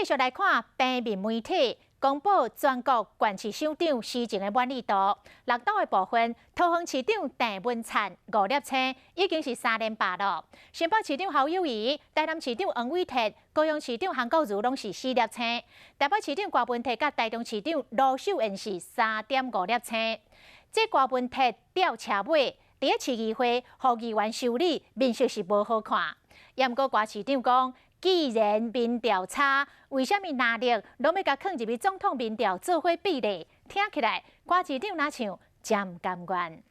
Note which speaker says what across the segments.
Speaker 1: 繼續來看平面媒體公布全國縣市首長施政的滿意度，六都的部分，桃園市長鄭文燦五粒星，已經是三連霸了。新北市長侯友宜、台南市長黃偉哲、高雄市長韓國瑜攏是四粒星，台北市長柯文哲佮台中市長盧秀燕是3.5粒星。這柯文哲吊車尾，佇咧市議會予議員修理，面色是無好看。也毋過柯市長講，既然民調差，為啥物拿力攏欲共囥入去總統民調做伙比咧？聽起來，柯市長若像真毋甘願。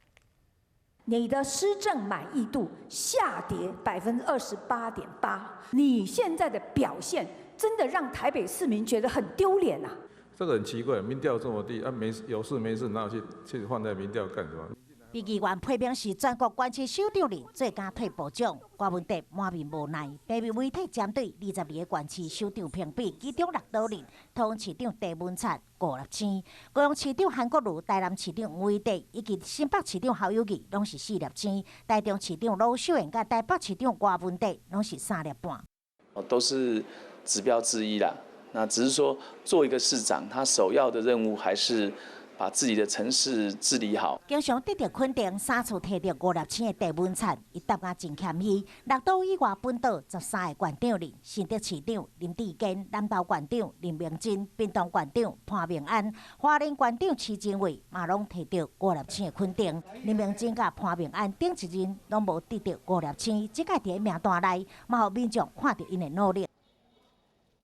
Speaker 2: 你的施政滿意度下跌28.8%，你現在的表現真的讓台北市民覺得很丟臉啊！
Speaker 3: 這個很奇怪，民調這麼低，啊，沒有事沒事，哪有去放在民調幹什麼？
Speaker 4: 被議員批評是全國縣市首長裡最敢退步獎，柯文哲滿面無奈。平面媒體針對22個縣市首長評比，其中六都裡，桃園市長鄭文燦五粒星，高雄市長韓國瑜、台南市長黃偉哲以及新北市長侯友宜攏是四粒星，台中市長盧秀燕佮台北市長柯文哲攏是三粒半。
Speaker 5: 都是指標之一啦。那只是說，做一個市長，他首要的任務還是把自己的城市治理好。
Speaker 4: 經常得著肯定，三次提著五粒星的鄭文燦，伊答案真謙虛。六都以外本島13个縣長裡，新竹市長林智堅、南投縣長林明楨、屏東縣長潘孟安、花蓮縣長徐榛蔚，嘛攏提著五粒星的肯定。林明楨佮潘孟安頂一任攏無得著五粒星，這擺佇名單內，嘛予民眾看著𪜶的努力。